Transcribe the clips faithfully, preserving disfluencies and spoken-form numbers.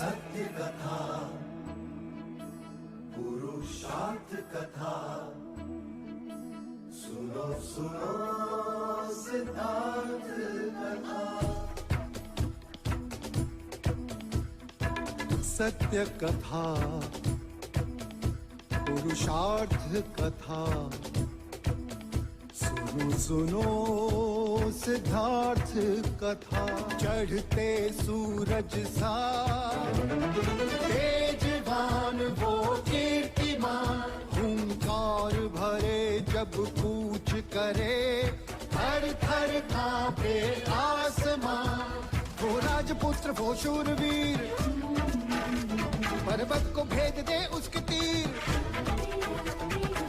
सत्य कथा, पुरुषार्थ कथा, सुनो सुनो सिद्धार्थ कथा। सत्य कथा, पुरुषार्थ कथा, सुनो सुनो सिद्धार्थ कथा। चढ़ते सूरज सा तेजवान वो कीर्तिमान, हुंकार भरे जब कूच करे, थर थर कांपे आसमां। वो राजपुत्र वो शूरवीर, पर्वत को भेद दे उसके तीर।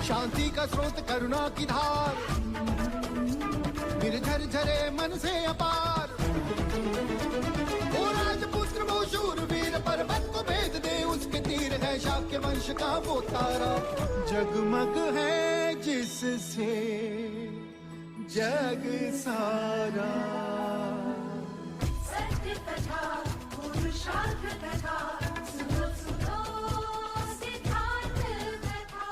शांति का स्रोत करुणा की धार, निर्झर झरे मन से अपार। वो राजपुत्र वो शूरवीर, पर्वत को भेद दे उसके तीर। है शाक्य वंश का वो तारा, जगमग है जिससे जग सारा। सत्य कथा, पुरुषार्थ कथा, सुनो सुनो सिद्धार्थ कथा।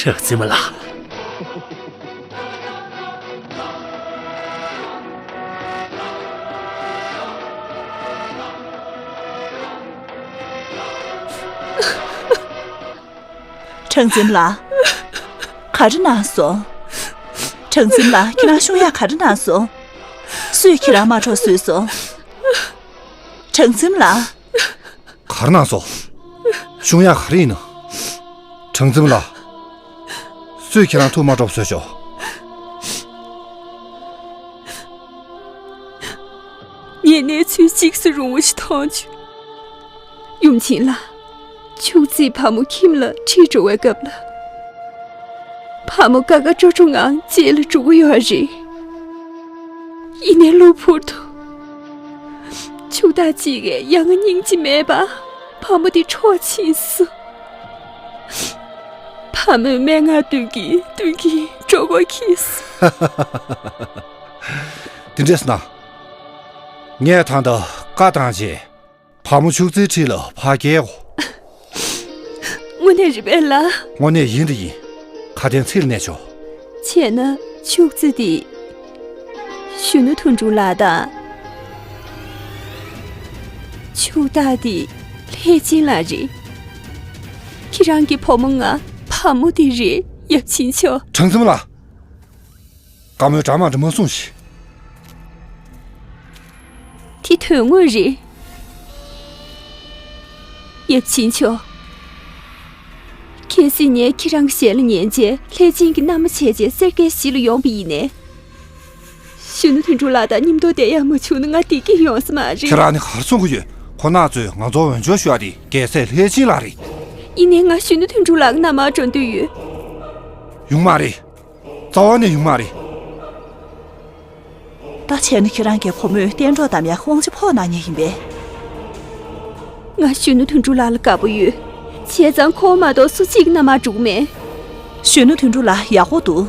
ཁྲག་འཛིན་མ་ལགས། ཁྲག་འཛིན་མ་ལགས། ག་རེ་གནང་སོང་། ཁྲག་འཛིན་མ་ལགས། ཁྱེད་རང་ཤོང་ཡག་ག་རེ་གནང་སོང་། སུས་ཁྱེད་རང་དམག་གྲོགས་བཟོས་སོང་། ཁྲག་འཛིན་མ་ལགས། ག་རེ་གནང་སོང་། ཤོང་ཡག་ག་རེ་ཡིན་ནམ། ཁྲག་འཛིན་མ་ལགས། སུས་ཁྱེད་རང་ཐུག་དམག་གྲོགས་བཟོས་ཤོག། ངས་གནས་ཚུལ་གཅིག་སུ་རུང་བ་ཞིག་མཐོང་བྱུང་། ཡུམ་ཆེན་ལགས། ཕྱུགས་རྫིས་བ་མོ་ཁྱིམ་ལ་ཁྲིད་འགྲོ་བའི་སྐབས་ལ། བ་མོ་དཀའ་དཀའ་སྤྲོ་སྤྲོ་ངང་རྗེས་ལ་འགྲོ་གི་ཡོད་རེད། ཡིན་ནའི་གློ་བུར་དུ། ཕྱུག་བདག་གཅིག་གིས་ཡ་ང་སྙིང་རྗེ་མེད་པར་བ་མོ་དེ་འཕྲོག་ཕྱིན་སོང་། བ་མོས་སྨྲེ་སྔགས་བཏོན་གྱིན་བཏོན་གྱིན་འགྲོ་སྒོ་ཁེལ་སོང་། དེ་འདྲས་ན། ངས་ད་ལྟ་བཀའ་བཏང་རྗེས། བ་མོ་ཕྱུགས་རྫིའི་འཁྲིས་ལ་ཕར་བསྐྱལ་འོ། དངོས་གནས་རེད་པས་ལགས། དངོས་གནས་ཡིན་དང་ཡིན། ཁ་དན་ཚིག་ལ་གནས་ཆོག། བྱས་ན་ཕྱུགས་རྫི་དེ་གཞོན་ནུ་དོན་གྲུབ་ལགས་དང་། ཕྱུག་བདག་དེ་ལྷས་སྦྱིན་ལགས་རེད། ཁྱེད་རང་གི་བུ་མོ་ང་བ་མོ་དེ་རེད། ཡབ་ཆེན་མཆོག། ཁྲང་འཛོམས་ལགས། བཀའ་མོལ་འདྲ་མ་འདྲ་མ་གསུངས་ཤིག། དེ་དོན་དངོས་རེད། ཡབ་ཆེན་མཆོག། གལ་སྲིད་ངས་ཁྱེད་རང་གི་ཞལ་ལ་ཉན་རྗེས་ལྷས་སྦྱིན་གྱི་མནའ་མ་བྱས་རྗེས་སེར་སྐྱའི་གཞིས་ལ་ཡོང་པ་ཡིན་ནའི། གཞོན་ནུ་དོན་གྲུབ་ལགས་དང་མཉམ་དུ་བསྡད་ཡག་མ་བྱུང་ན་ང་བདེ་སྐྱིད་ཡོང་ས་མ་རེད། ཁྱེད་རང་ནི་ག་རེ་གསུང་གི་ཡོད། ཁོང་རྣམ་ཚོས་ང་ཚོར་འོས་སྦྱོར་ཞུ་བ་དེ་རྒྱལ་སྲས་ལྷས་སྦྱིན་ལགས་རེད། ཡིན་ནའི་ང་གཞོན་ནུ་དོན་གྲུབ་ལགས་ཀྱི་མནའ་མར་འགྲོ་འདོད་ཡོད། ཡོང་མ་རེད། རྩ་བ་ནས་ཡོང་མ་རེད། ད་བྱས་ན་ཁྱེད་རང་གི་བུ་མོས་གཏན་གྲོགས་གདམ་ཡག་དབང་ཆ་ཕོག་གནང་མཁན་ཡིན་པས། ང་གཞོན་ནུ་དོན་གྲུབ་ལགས་ལ་དགའ་པོ་ཡོད། བྱས་ཙང་ཁོང་མ་གཏོགས་སུ་གཅིག་གི་མནའ་མར་འགྲོ་གི་མེད། གཞོན་ནུ་དོན་གྲུབ་ལགས་ཡག་པོ་འདུག།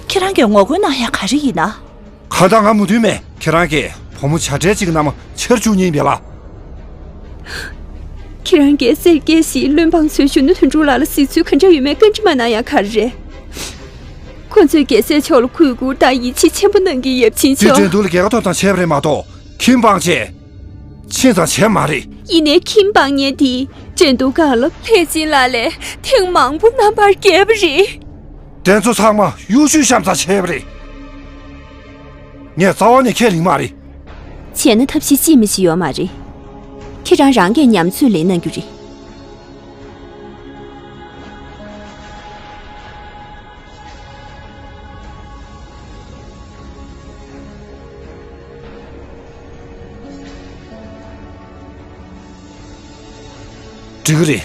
ཁྱེད་རང་གིས་ངོ་རྒོལ་གནང་ཡག་ག་རེ་ཡིན་ན། གང་ལྟར་ང་མོས་མཐུན་མེད། ཁྱེད་རང་གིས་བུ་མོ་བྱ་བྲལ་གཅིག་གི་མནའ་མ་ཕྱིར་བཅུག་མཁན་ཡིན་པས་ལགས། ཁྱེད་རང་གིས་སེར་སྐྱའི་གཞིས་བློན་འབངས་ཚོས་གཞོན་ནུ་དོན་གྲུབ་ལགས་ལ་གཟིགས་ཚུལ་ག་འདྲ་ཡོད་མེད་བཀའ་འདྲི་མ་གནང་ཡག་ག་རེ་རེད། ཁོ་ཚོས་རྒྱལ་སྲས་མཆོག་ལ་གུས་བཀུར་དང་ཡིད་ཆེས་ཆེན་པོ་གནང་གི། ཡབ་ཆེན་མཆོག། འགྲན་བསྡུར་ལ་རྒྱལ་ཁ་ཐོབ་ཙང་བྱས་པ་རེད་མ་གཏོགས་ཁྱིམ་སྤངས་བྱས་ཕྱིན་ཙང་བྱས་མ་རེད། ཡིན་ནའི་ཁྱིམ་སྤངས་མཁན་དེ་འགྲན་བསྡུར་སྒང་ལ་ལྷས་སྦྱིན་ལགས་ལས་ཐེངས་མང་པོ་རྣམ་པར་རྒྱལ་བ་རེད། དེ་ཚོ་ཚང་མ་གཡོ་ཇུས་བཤམས་ཙང་བྱས་པ་རེད། ངས་རྩ་བ་ནས་ཁས་ལེན་མ་རེད། བྱས་ན་ཐབས་ཤེས་ཅིས་མི་བྱེད་ཡོད་མ་རེད། ཁྱེད་རང་རང་གིས་ཉམས་ཚོད་ལེན་གནང་རྒྱུ་རེད། འགྲིག་གི་རེད།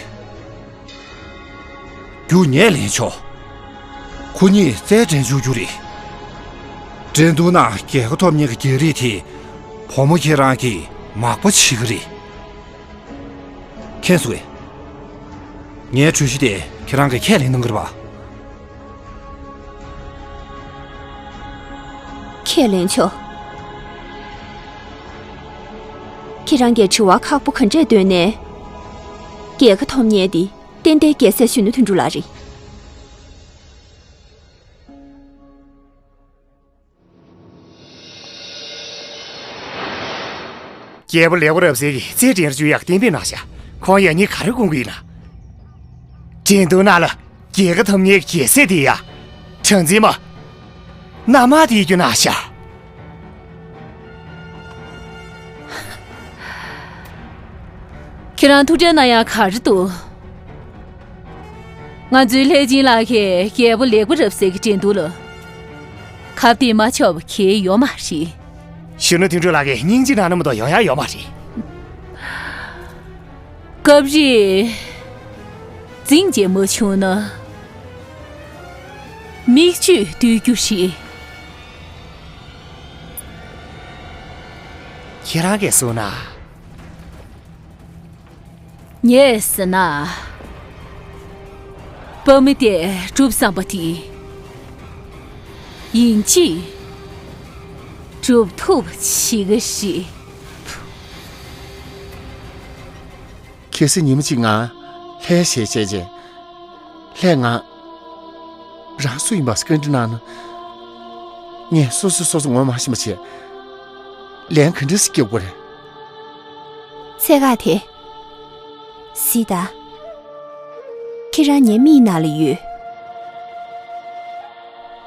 རྒྱུ་ངས་ལེན་ཆོག་ཁོ་གཉིས་རྩལ་འགྲན་བཅུག་རྒྱུ་རེད། འགྲན་བསྡུར་ནང་རྒྱལ་ཁ་ཐོབ་མཁན་གྱི་རྒྱལ་རིགས་དེ་བུ་མོ་ཁྱེད་རང་གིས་མག་པ་བྱེད་ཀྱི་རེད། མཁྱེན་སོང་ངས། ངའི་གྲོས་གཞི་དེ་ཁྱེད་རང་གིས་ཁས་ལེན་གནང་གི་རེད་པ། ཁས་ལེན་ཆོག་ཁྱེད་རང་གིས་དྲི་བ་ཁག་པོ་ག་འདྲས་བཏོན་ནའི། རྒྱལ་ཁ་ཐོབ་མཁན་དེ་ཏན་ཏན་རྒྱལ་སྲས་གཞོན་ནུ་དོན་གྲུབ་ལགས་རེད། རྒྱལ་པོ་ལེགས་པ་རབ་གསལ་གྱིས་རྩལ་འགྲན་བཅུག་ཡག་གཏན་འབེབས་གནང་ཤག་ཁོང་ཡང་སྙིང་ག་རེ་སྐུང་གི་ཡིན་ན། འགྲན་བསྡུར་ནང་ལ་རྒྱལ་ཁ་ཐོབ་མཁན་གྱི་རྒྱལ་སྲས་དེ་ཡ། གྲངས་འཛིན་མ། མནའ་མ་དེ་ཡིན་རྒྱུ་གནང་ཤག་ཁྱེད་རང་ཐུགས་ཁྲལ་གནང་ཡག་ག་རེ་འདུག་ང་ཚོའི་ལྷས་སྦྱིན་ལགས་ཀྱིས་རྒྱལ་པོ་ལེགས་པ་རབ་གསལ་གྱི་འགྲན་བསྡུར་ལ་ཁ་གཏད་མ་ཆོག་པ་གང་ཡང་ཡོད་མ་རེད། གཞོན་ནུ་དོན་གྲུབ་ལགས་ཀྱིས་སྙིང་རྗེ་གནང་ན་མ་གཏོགས་ཡོང་ཡག་ཡོད་མ་རེད། སྐབས་རེ་འཛིང་རྒྱུ་མ་བྱུང་ན་མིག་ཆུ་བཏོན་རྒྱུ་རེད། ཁྱེད་རང་གིས་གསུངས་ན། ངས་ཟེར་ན། དཔའ་མི་དེ་སྒྲུབ་བསམ་པ་དེ། ཡིན་གཅིག་སྒྲུབ་ཐུབ་པ་བྱེད་ཀྱི་རེད། གལ་སྲིད་ཉིན་མོ་གཅིག་ང་ལྷའི་ཞལ་བྱས་རྗེས། ལྷས་ང་རང་སུ་ཡིན་པ་བཀའ་འདྲི་གནང་ན། ངས་སོ་སོས་སོ་སོ་ངོ་མ་ཤེས་པ་བྱས། ལན་ག་འདྲ་ཞིག་རྒྱག་དགོས་རེད། ཚད་བཀག་དེ། གཟིགས་དང་། ཁྱེད་རང་ངའི་མིག་ནང་ལ་ཡོད།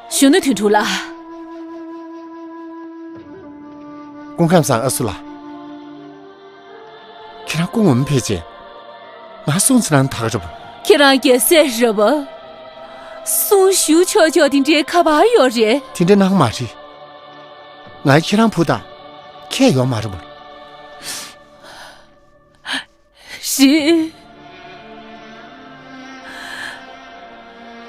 གཞོན་ནུ་དོན་གྲུབ་ལགས། སྐུ་ཁམས་བཟང་ཨ་སུ་ལགས། ཁྱེད་རང་སྐུ་ངོ་མ་ཕེབས་རྗེས། ང་གསུང་ཚིག་ནང་ཐག་རེད་པ། ཁྱེད་རང་རྒྱལ་སྲས་རེད་པ། གསུང་ཞུ་ཆོག་ཆོག་དེ་འདྲའི་ཁ་པར་ཡོད་རེད། དེ་འདྲ་གནང་མ་རེད། ང་ཁྱེད་རང་བུ་དང་ཁྱད་ཡོད་མ་རེད་པ། རེད།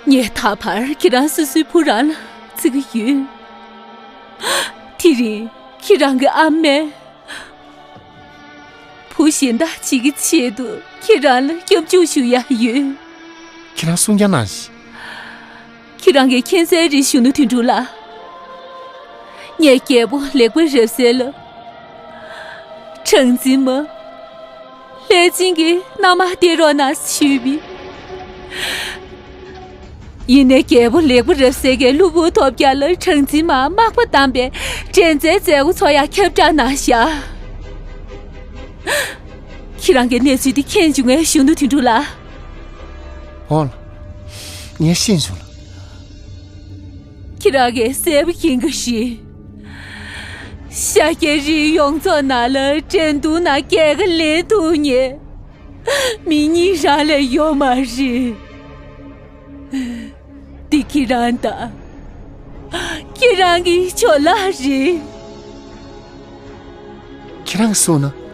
ངས་ད་བར་ཁྱེད་རང་སོ་སོའི་བུ་རང་ལ་བརྩི་གི་ཡོད། དེ་རིང་ཁྱེད་རང་གི་ཨ་མས། བུ་གཞན་དག་ཅིག་གི་ཆེད་དུ་ཁྱེད་རང་ལ་སྐྱབས་འཇུག་ཞུ་ཡ་ཡོད། ཁྱེད་རང་གསུང་རྐྱང་གནང་ཞིག་ཁྱེད་རང་གིས་མཁྱེན་གསལ་རེད། གཞོན་ནུ་དོན་གྲུབ་ལགས། ངས་རྒྱལ་པོ་ལེགས་པ་རབ་གསལ་ལ། གྲངས་འཛིན་མ། ལྷས་སྦྱིན་གྱི་མནའ་མ་སྟེར་རོགས་གནང་ཞུས་པས། ཡིན་ནའི་རྒྱལ་པོ་ལེགས་པ་རབ་གསལ་གྱིས་གློ་བུར་ཐོལ་རྒྱག་ལ་གྲངས་འཛིན་མར་མག་པ་བསྡམས་པའི་འགྲན་རྩོད་མཛད་སྒོ་ཚོགས་ཡག་ཁྱབ་བསྒྲགས་གནང་བཞག་ཁྱེད་རང་གིས་གནས་ཚུལ་འདི་མཁྱེན་བྱུང་ངས་གཞོན་ནུ་དོན་གྲུབ་ལགས། འོང་ལགས། ངས་ཤེས་བྱུང་ལགས། ཁྱེད་རང་གིས་གསལ་པོ་མཁྱེན་གྱི་རེད། ཤཱཀྱའི་རིགས་ཡོངས་རྫོགས་ནང་ལ་འགྲན་བསྡུར་ནང་རྒྱལ་ཁ་ལེན་ཐུབ་མཁན། མི་གཉིས་རང་ལས་ཡོད་མ་རེད། འདི་ཁྱེད་རང་དང་། ཁྱེད་རང་གི་ཇོ་ལགས་རེད། ཁྱེད་རང་གིས་གསུངས་ན།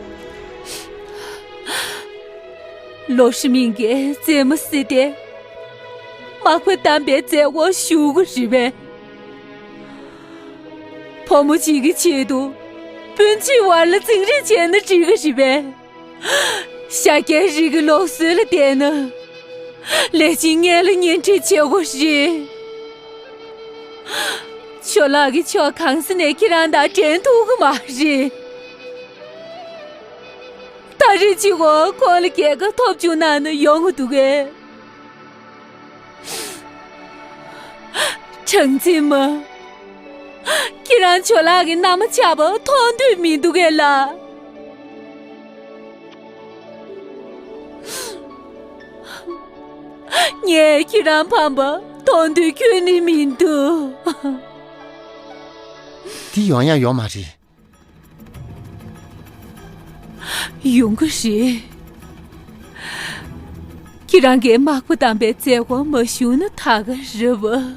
ལོ་ཧྲི་མིང་གིས་མཛེས་མ་བསད་དེ། མག་པ་བསྡམས་པའི་མཛད་སྒོ་ཞུ་གི་རེད་པས། བུ་མོ་གཅིག་གི་ཆེད་དུ་སྤུན་མཆེད་བར་ལ་འཛིང་རེས་བྱས་ན་འགྲིག་གི་རེད་པས། ཤཱཀྱའི་རིགས་ཀྱི་ལུགས་སྲོལ་ལ་བལྟས་ན། ལས་བྱེད་ངན་ལ་གཉེན་སྒྲིག་བྱེད་དགོས་རེད། ཇོ་ལགས་ཀྱིས་ཕྱོགས་གང་ས་ནས་ཁྱེད་རང་དང་འགྲན་ཐུབ་ཀྱི་མ་རེད། ད་རེས་གཅིག་པོ་ཁོང་ལ་རྒྱལ་ཁ་ཐོབ་བཅུག་གནང་ན་ཡོང་གི་འདུག་གས། གྲངས་འཛིན་མ། ཁྱེད་རང་ཇོ་ལགས་ཀྱི་མནའ་མ་ཆགས་པ་མཐོང་འདོད་མི་འདུག་གས་ལགས། ངས་ཁྱེད་རང་ཕམ་པ་མཐོང་འདོད་ཁྱོན་ནས་མི་འདུག་འདི་ཡོང་ཡག་ཡོད་མ་རེད། ཡོང་གི་རེད། ཁྱེད་རང་གིས་དམག་དཔོན་དམ་པའི་མཛད་སྒོ་མ་ཞུས་ན་ད་ག་རེད་བ།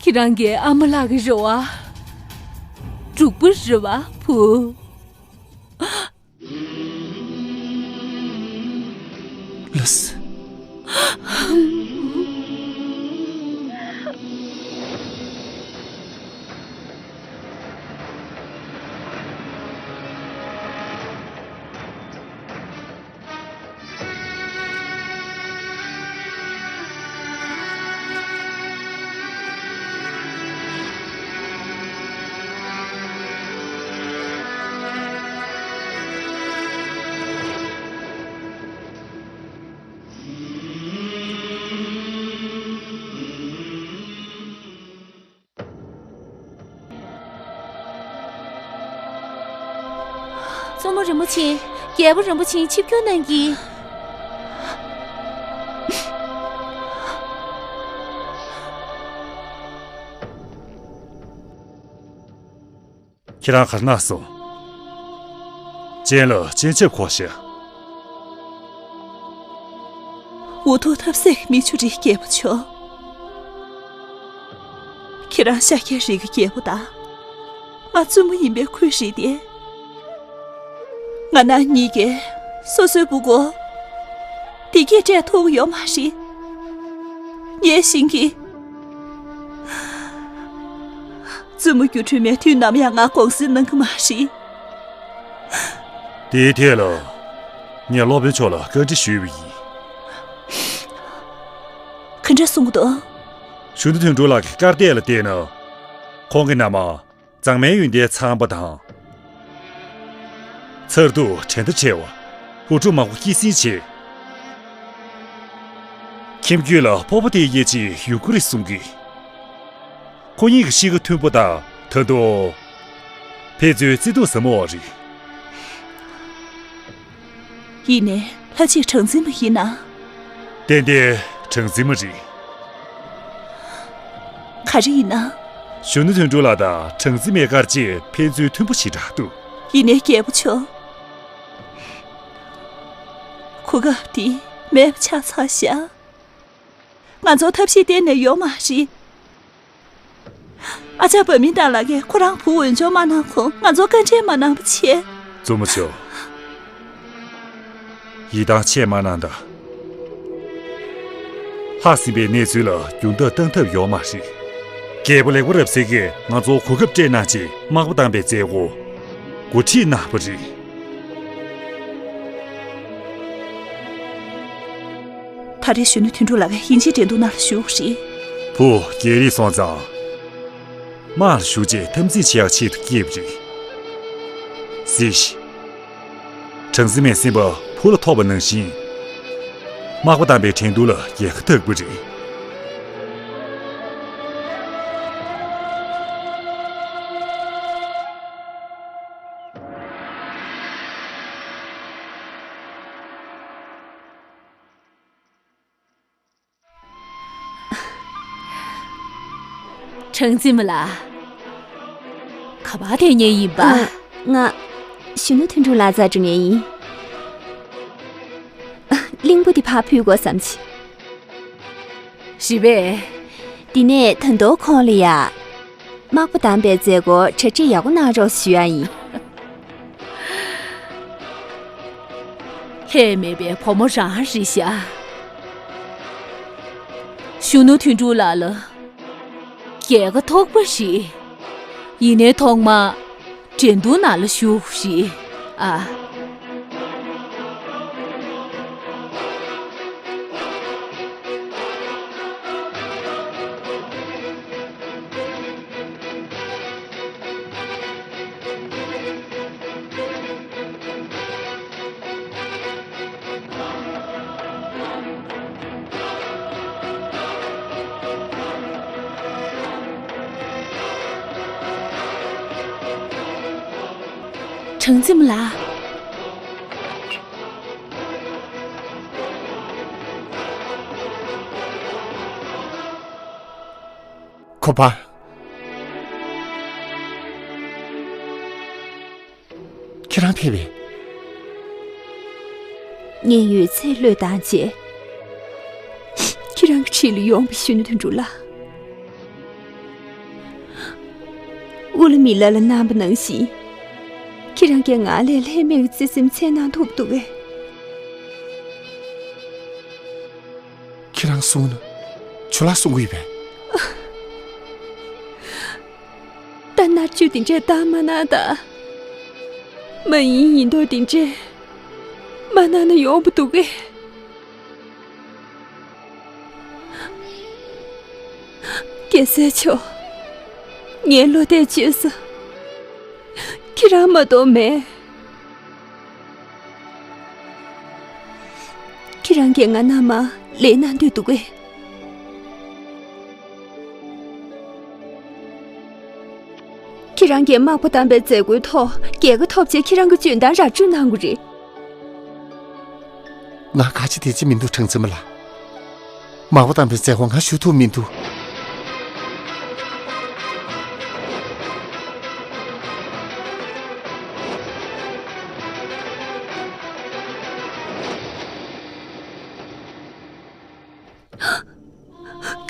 ཁྱེད་རང་གི་ཨ་མ་ལགས་ཀྱི་རེ་བ་འགྲུབ་པ་རེད་བ་བུ། ལགས་སོ། བཙུན་མོ་རིན་པོ་ཆེ། རྒྱལ་པོ་རིན་པོ་ཆེ་ཆིབས་བསྒྱུར་གནང་གི། ཁྱེད་རང་ག་རེ་གནང་སོང་། སྤྱན་ལ་སྤྱན་ཆབ་འཁོར་ཤག་འུ་ཐུག་ཐབས་ཟད་མི་ཆུ་རི་རྒྱལ་པོ་མཆོག་ཁྱེད་རང་ཤཱཀྱའི་རིགས་ཀྱི་རྒྱལ་པོ་དང་། ང་བཙུན་མོ་ཡིན་པའི་ཁུལ་བཞེས་ཏེ། ང་རང་གཉིས་ཀས་སོ་སོའི་བུ་གུ་བདེ་སྐྱིད་སྤྲད་ཐུབ་ཡོད་མ་རེད། ངས་ཤེས་ཀྱི། བཙུན་མོ་སྒྱུ་འཕྲུལ་མའི་དུས་ནམ་ཡང་ང་དགོངས་སེལ་གནང་གི་མ་རེད། དེའི་ཐད་ལ་ངས་སློབ་དཔོན་མཆོག་ལ་བཀའ་འདྲི་ཞུས་པ་ཡིན། ག་འདྲ་གསུང་གི་འདུག་གཞོན་ནུ་དོན་གྲུབ་ལགས་ཀྱི་སྐར་འདེབས་ལ་བལྟས་ན། ཁོང་གི་མནའ་མ་མཛངས་མའི་ཡོན་ཏན་ཚང་པ་དང་། མཚར་སྡུག་འགྲན་ཟླ་ཆེ་བ། བུ་ཕྲུག་མང་པོ་སྐྱེད་སྲིང་བྱེད། ཁྱིམ་རྒྱུད་ལ་སྤོབས་པ་དེ་ཡིད་ཆེས་ཡོང་གི་རེད་གསུང་གི། ཁོ་གཉིས་ཀྱི་གཤིས་ཀ་མཐུན་པོ་དང་ད་དུང་ཕན་ཚུན་བརྩེ་དུང་ཟབ་མོ་བ་རེད། ཡིན་ནའི་ལྷ་གཅིག་གྲངས་འཛིན་མ་ཡིན་ན། ཏན་ཏན་གྲངས་འཛིན་མ་རེད། ག་རེ་ཡིན་ན། གཞོན་ནུ་དོན་གྲུབ་ལགས་དང་གྲངས་འཛིན་མའི་སྐར་རྗེས་ཕན་ཚུན་མཐུན་པོ་ཞེ་དྲག་འདུག་ཡིན་ནའི་རྒྱལ་པོ་མཆོག་གོ་སྐབས་འདི་མེད་པ་ཆགས་ཚར་ཤག་ང་ཚོ་ཐབས་ཤེས་གཏན་ནས་ཡོད་མ་རེད། ཨ་ཅག་བ་མིན་ཏང་ལགས་ཀྱིས་ཁོ་རང་བུ་འོས་སྦྱོར་མ་གནང་གོང་ང་ཚོར་བཀའ་འདྲི་མ་གནང་པ་བྱས། བཙུན་མོ་མཆོག་ཡིད་ཐང་ཆད་མ་གནང་དང་། ལྷག་ཟིན་པའི་གནས་ཚུལ་ལ་རྒྱུན་ལྡོག་བཏང་ཐབས་ཡོད་མ་རེད། རྒྱལ་པོ་ལེགས་པ་རབ་གསལ་གྱིས་ང་ཚོར་གོ་སྐབས་སྤྲད་གནང་རྗེས་དམག་པ་བཏང་པའི་མཛད་སྒོ་འགོ་ཁྲིད་གནང་བ་རེད། ད་རེས་གཞོན་ནུ་དོན་གྲུབ་ལགས་ཡིན་གཅིག་དྲན་གདུང་ནང་ལ་བཞུགས་རེད། བུ་རྒྱལ་རིགས་སོང་ཙང་། དམག་ལ་ཞུགས་རྗེས་འཐབ་འཛིང་བྱེད་ཡག་ཆེད་དུ་སྐྱེས་པ་རེད། གཟིགས་ཤིག་གྲངས་འཛིན་མའི་སེམས་པ་བུ་ལ་ཐོགས་པ་ནང་བཞིན། དམག་པ་བཏང་པའི་འགྲན་བསྡུར་ལ་རྒྱལ་ཁ་ཐོབ་པ་རེད། གྲངས་འཛིན་མ་ལགས། ག་པར་བསྡད་མཁན་ཡིན་པ། ཨ། ང་གཞོན་ནུ་དོན་གྲུབ་ལགས་རྩར་འགྲོ་མཁན་ཡིན། ཨ། གླིང་བུ་འདི་ཕར་ཕུལ་དགོས་བསམ་གྱི། རེད་པས། འདི་ནས་ད་དུང་ཁོང་ལ་ཡ། དམག་པ་བདམས་པའི་མཛད་སྒོར་གྲ་སྒྲིག་ཡག་པོ་གནང་རོགས་ཞུ་ཡ་ཡིན། ལྷད་མེད་པའི་བུ་མོ་རང་རེད་ཤག་གཞོན་ནུ་དོན་གྲུབ་ལགས་ལ་རྒྱལ་ཁ་ཐོབ་པ་ཞིག་ཡིན་ནའི་ཐོག་མ་འགྲན་བསྡུར་ནང་ལ་ཞུགས་ཤིག་ཨ། གྲངས་འཛིན་མ་ལགས། ཁོ་པ། ཁྱེད་རང་ཕེབས་པས། ངས་ཡོད་ཚད་བློས་བཏང་བྱས། ཁྱེད་རང་གི་འཁྲིས་ལ་ཡོང་བའི་གཞོན་ནུ་དོན་གྲུབ་ལགས། ཨུ་ལ་མི་ལ་ལ་གནང་བ་ནང་བཞིན། ཁྱེད་རང་གིས་ང་ལས་ལྷད་མེད་ཀྱི་བརྩེ་སེམས་འཚལ་གནང་ཐུབ་འདུག་གས། ཁྱེད་རང་གསུང་ན། ཇོ་ལགས་གསུང་གི་ཡོད་པས། ད་མནར་གཅོད་དེ་འདྲས་བཏང་མ་གནང་དང་། མ་ཡིན་ཡིན་མདོག་དེ་འདྲས་མ་གནང་ན་ཡོང་བ་འདུག་གས། རྒྱལ་སྲས་མཆོག་ངའི་བློ་གཏད་བཅོལ་ས་ཁྱེད་རང་མ་གཏོགས་མེད། ཁྱེད་རང་གིས་ང་མནའ་མ་ལེན་གནང་འདོད་འདུག་གས། ཁྱེད་རང་གིས་དམག་དཔོན་དམ་པའི་མཛད་སྒོའི་ཐོག་རྒྱལ་ཁ་ཐོབ་བྱས་ཁྱེད་རང་གི་འཇོན་ཐང་ར་སྤྲོད་གནང་དགོས་རེད། ང་ག་ཅི་དེ་ཅི་མི་འདུག་གྲངས་འཛིན་མ་ལགས། དམག་དཔོན་དམ་པའི་མཛད་སྒོ་ང་ཞུ་ཐུབ་མི་འདུག་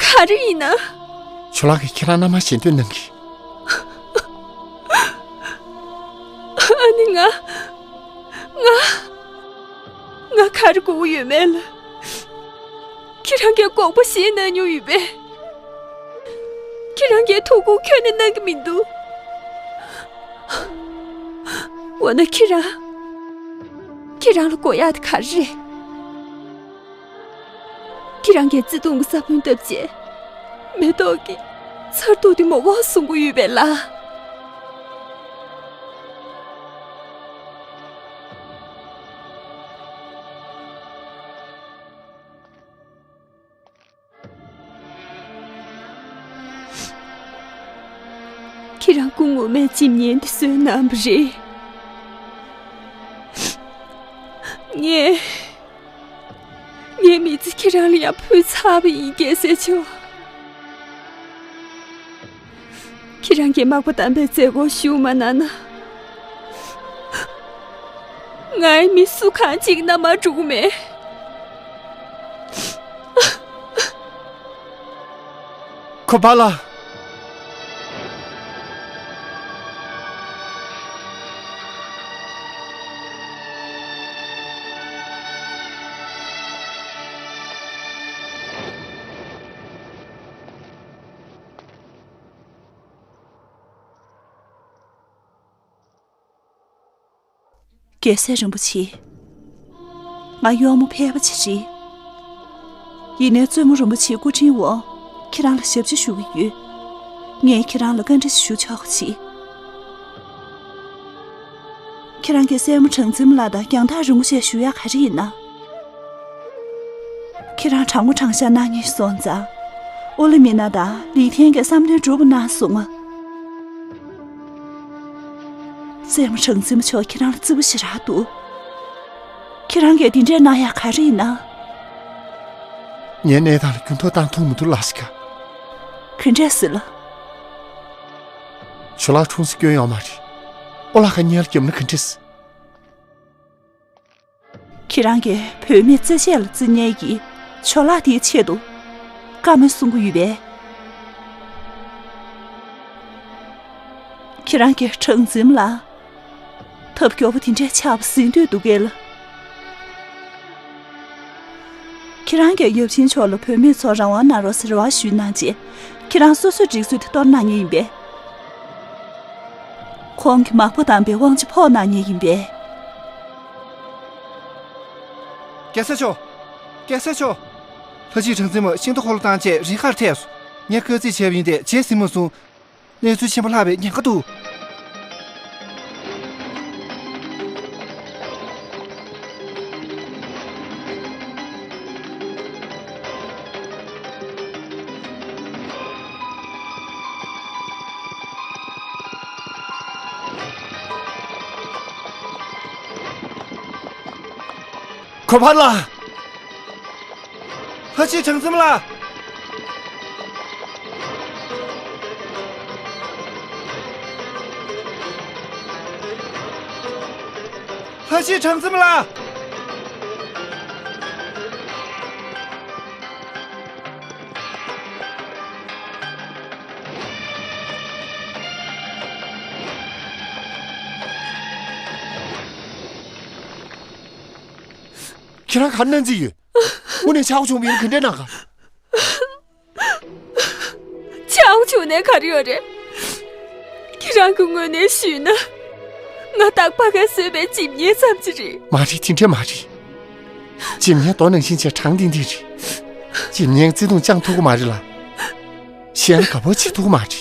ག་རེ་ཡིན་ན། ཇོ་ལགས་ཀྱིས་ཁྱེད་རང་མནའ་མ་བྱེད་འདོད་གནང་གི། ཨ་ནི་ང་། ང་། ང་ག་རེ་དགོས་ཀྱི་ཡོད་མེད་ལ། ཁྱེད་རང་གིས་དགོངས་པ་བཞེས་གནང་མྱོང་ཡོད་པས། ཁྱེད་རང་གིས་ཐུགས་ཁུར་ཁྱོན་ནས་གནང་གི་མི་འདུག་འོ་ན་ཁྱེད་རང་། ཁྱེད་རང་ལ་དགོས་ཡག་དེ་ག་རེ་རེད། ཁྱེད་རང་གིས་བརྩེ་དུང་གི་ས་བོན་བཏབ་བྱས། མེ་ཏོག་གི་མཚར་སྡུག་དེ་མ་གོ་གསུང་གི་ཡོད་པས་ལགས། ཁྱེད་རང་སྐུ་ངོ་མས་འཇིམ་བརྙན་འདི་བཟོས་གནང་བ་རེད། ངས། ངའི་མི་ཚེ་ཁྱེད་རང་ལ་ཡང་ཕུལ་ཚར་བ་ཡིན། རྒྱལ་སྲས་མཆོག་ཁྱེད་རང་གིས་དམག་དཔོན་དམ་པའི་མཛད་སྒོར་ཞུགས་མ་གནང་ན། ངའི་མི་སུ་གང་གཅིག་མནའ་མར་འགྲོ་གི་མེད། ཁོ་པ་ལགས། རྒྱལ་སྲས་རིན་པོ་ཆེ། ང་གཡོག་མོ་ཕལ་པ་ཅིག་རེད། ཡིན་ནའི་བཙུན་མོ་རིན་པོ་ཆེའི་སྐུ་དྲིན་འོག་ཁྱེད་རང་ལ་ཞབས་ཕྱི་ཞུ་གི་ཡོད། ངས་ཁྱེད་རང་ལ་བཀའ་འདྲི་ཞུ་ཆོག་གི་ཅིག་ཁྱེད་རང་གིས་སྲས་མོ་གྲངས་འཛིན་ལགས་དང་རྒྱང་ཐག་རིང་པོ་ཞིག་བཞུགས་ཡག་ག་རེ་ཡིན་ན། ཁྱེད་རང་དྲང་མོ་དྲང་བཞག་གནང་མཁན་ཞིག་སོང་ཙང་། ཨོ་ལི་མི་ན་དང་ལི་ཐན་གྱི་བསམ་དོན་འགྲུབ་པ་གནང་སོང་ང་། སྲས་མོ་གྲངས་འཛིན་མ་མཆོག་ཁྱེད་རང་ལ་བརྩེ་པོ་ཞེ་དྲག་འདུག་ཁྱེད་རང་གིས་དེ་འདྲས་གནང་ཡག་ག་རེ་ཡིན་ན། ངའི་གནས་སྟངས་ལ་འགྱུར་ལྡོག་བཏང་ཐུབ་མི་འདུག་ལགས་ཤི་ཀ་ག་འདྲས་ཟེར་ལ། ཇོ་ལགས་འཁྲུངས་ས་སྐྱོན་ཡོད་མ་རེད། ཨོ་ལགས་ཁ་ཉལ་རྒྱབ་ན་ག་འདྲས། ཁྱེད་རང་གིས་བུད་མེད་རྩེད་ཆས་ལ་བརྩི་མཁན་གྱི་ཇོ་ལགས་དེའི་ཆེད་དུ་བཀའ་མོལ་གསུང་གི་ཡོད་པས། ཁྱེད་རང་གིས་གྲངས་འཛིན་ལ་ཐབས་སྐྱོ་པོ་དེ་འདྲའི་ཆགས་པ་གཟིགས་འདོད་འདུག་གས་ལ། ཁྱེད་རང་གིས་ཡབ་ཆེན་མཆོག་ལ་བུད་མེད་ཚོར་རང་དབང་གནང་རོགས་ཟེར་རེ་བ་ཞུས་གནང་རྗེས། ཁྱེད་རང་སོ་སོའི་སྒྲིག་སྲོལ་དེ་གཏོར་གནང་མཁན་ཡིན་པས། ཁོང་གིས་མག་པ་དམ་པའི་དབང་ཆ་ཕོག་གནང་མཁན་ཡིན་པས། རྒྱལ་སྲས་མཆོག་རྒྱལ་སྲས་མཆོག་ལྷ་སྐྱིད་གྲངས་འཛིན་མ་ཤིང་རྟ་འཁོར་ལོ་བཏང་བྱས་རིམ་ཁར་ཐེབས་སོང་། ངས་བཀའ་གཙིགས་བྱས་པ་ཡིན་ཏེ་རྗེས་ཟིན་མ་སོང་། གནས་ཚུལ་ཆེན་པོ་ལྷག་པའི་ཉེན་ཁ་འདུག་གོ་བར་ལ། ལྷ་སྐྱིད་གྲངས་འཛིན་མ་ལགས། ཁ་ཤས་གྲངས་འཛིན་ལ། ཁྱེད་རང་ག་རེ་གནང་རྩིས་ཡོད། དངོས་གནས་ཆག་སྒོ་བྱུང་བ་ཡིན་ན་ག་འདྲས་གནང་ག། ཆག་སྒོ་བྱུང་ནས་ག་རེ་ཡོད་རེད། ཁྱེད་རང་གི་ངོས་ནས་ཞུས་ན། ང་སྟག་པ་གས་བཟོས་པའི་འཇིམ་བརྙན་ཙམ་ཅིག་རེད། མ་རེད། དེ་འདྲས་མ་རེད། འཇིམ་བརྙན་རྡོ་ནང་བཞིན་བྱས་གྲངས་ལྡན་ལྡན་རེད། འཇིམ་བརྙན་བརྩེ་དུང་བཅང་ཐུབ་ཀྱི་མ་རེད་ལ། གཞན་ལ་དགའ་པོ་བྱེད་ཐུབ་ཀྱི་མ་རེད།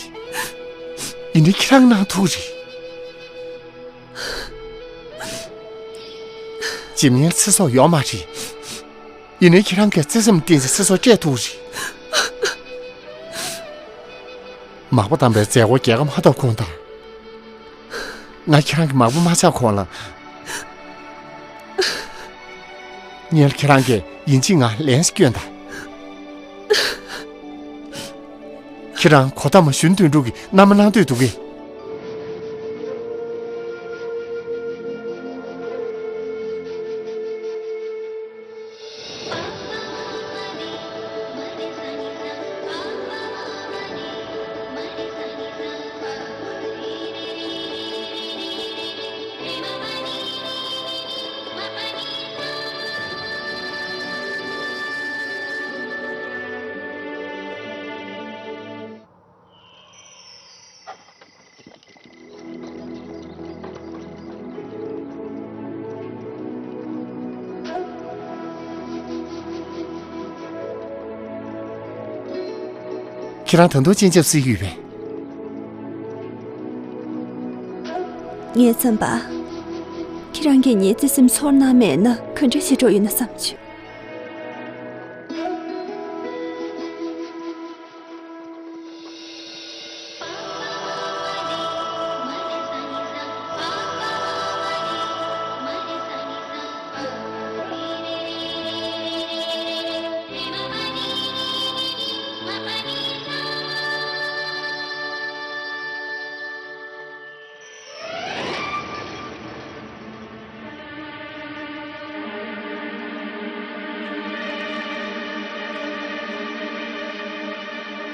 ཡིན་ནའི་ཁྱེད་རང་གནང་ཐུབ་ཀྱི་རེད། འཇིམ་བརྙན་ལ་ཚེ་སྲོག་ཡོད་མ་རེད། ཡིན་ནའི་ཁྱེད་རང་གིས་བརྩེ་སེམས་བསྟན་ཚེ་ཚེ་སྲོག་སྐྱེལ་ཐུབ་རེད། མག་པ་བསྡམས་པའི་མཛད་སྒོ་རྒྱལ་ཁ་མ་ཐོབ་གོང་དང་། ང་ཁྱེད་རང་གི་མག་པ་མ་ཆགས་གོང་ལ། སྔོན་ལ་ཁྱེད་རང་གིས་ཡིན་གཅིག་ང་ལན་ཞིག་སྐྱོན་དང་། ཁྱེད་རང་གོ་ཐ་མ་གཞོན་དོན་གྲུབ་ཀྱི་མནའ་མ་གནང་འདོད་འདུག་གས། ཁྱེད་རང་ད་དུང་སྤྱན་ཆབ་གསོལ་གྱི་ཡོད་པས། ངའི་བསམ་པ། ཁྱེད་རང་གིས་ངའི་བརྩེ་སེམས་ཚོར་གནང་མེད་ན་ག་འདྲ་ཞིག་འགྲོ་ཡོད་ན་བསམ་བྱུང་།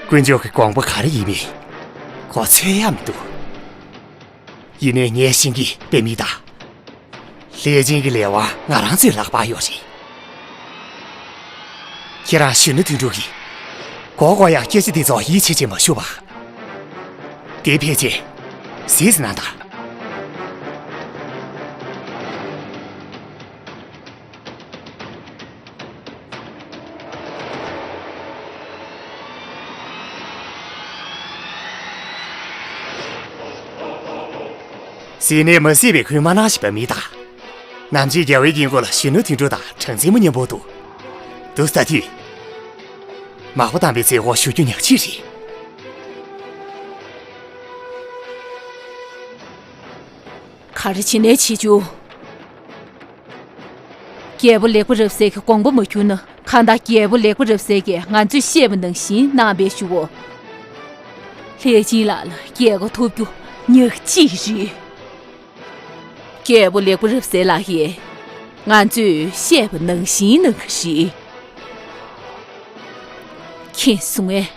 དཀོན་མཆོག་གི་དགོངས་པ་ག་རེ་ཡིན་མིན་ཁོ་ཚོད་ཡག་མི་འདུག་ཡིན་ནའི་ངས་ཤེས་ཀྱི་དཔེ་མི་གཏོགས། ལྷས་བྱིན་གྱི་ལས་དབང་ང་རང་ཚོའི་ལག་པར་ཡོད་རེད། ཁྱེད་རང་གཞོན་ནུ་དོན་གྲུབ་ཀྱིས་གོ་གོ་ཡག་སྐད་ཆ་དེ་ཚོ་ཡིད་ཆེས་བྱེད་མ་ཤོར་བ། དེ་ཕལ་ཆེར་ཟིག་ཟིག་ན་ད། ཟིན་ནས་མ་སྲིད་པའི་ཁུལ་མ་གནང་ཞིག་པ་མི་དང་། ནམ་རྒྱུན་རྒྱལ་བའི་དཀྱིལ་འཁོར་ལ་གཞོན་ནུ་དོན་གྲུབ་དང་གྲངས་འཛིན་མོ་མཉམ་པོ་འདུག་འདུག་ས་དུས། མག་པ་བསྡམས་པའི་མཛད་སྒོ་ཞུ་རྒྱུ་ཉག་གཅིག་རེད། ག་རེ་བྱེད་ནས་བྱེད་རྒྱུ། རྒྱལ་པོ་ལེགས་པ་རབ་གསལ་གྱི་དགོངས་པ་མ་འཁྱོངས་ན། གང་ལྟར་རྒྱལ་པོ་ལེགས་པ་རབ་གསལ་གྱིས་ང་ཚོས་བཤད་པ་ནང་བཞིན་གནང་བས་ཞུའོ། ལྷས་བྱིན་ལགས་ལ་རྒྱལ་ཁ་ཐོབ་རྒྱུ་ཉག་གཅིག་རེད། རྒྱལ་པོ་ལེགས་པ་རབ་གསལ་ལགས་ཀྱིས་ང་ཚོས་བཤད་པ་ནང་བཞིན་གནང་གི་རེད། མཁྱེན་སོང་ངས།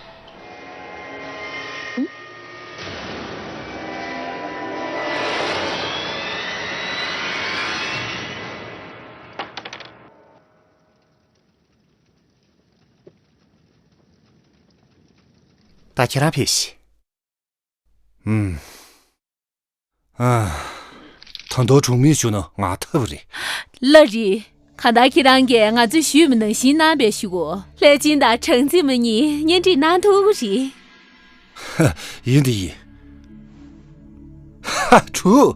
ད་ཁྱེད་རང་ཕེབས་ཤིག་ཨུམ། ཨ། ད་དུང་གྲོགས་མོས་ཞུ་ན་ང་ཐབས་རེད། ལ་རེད། གང་ལྟར་ཁྱེད་རང་གིས་ང་ཚོས་ཞུས་པ་ནང་བཞིན་གནང་བས་ཞུ་གོ། ལྷས་བྱིན་དང་གྲངས་འཛིན་མོ་གཉིས་གཉེན་སྒྲིག་གནང་ཐུབ་ཀྱི་རེད། ཡིན་དེ་ཡིན། ཧ། དྲུག་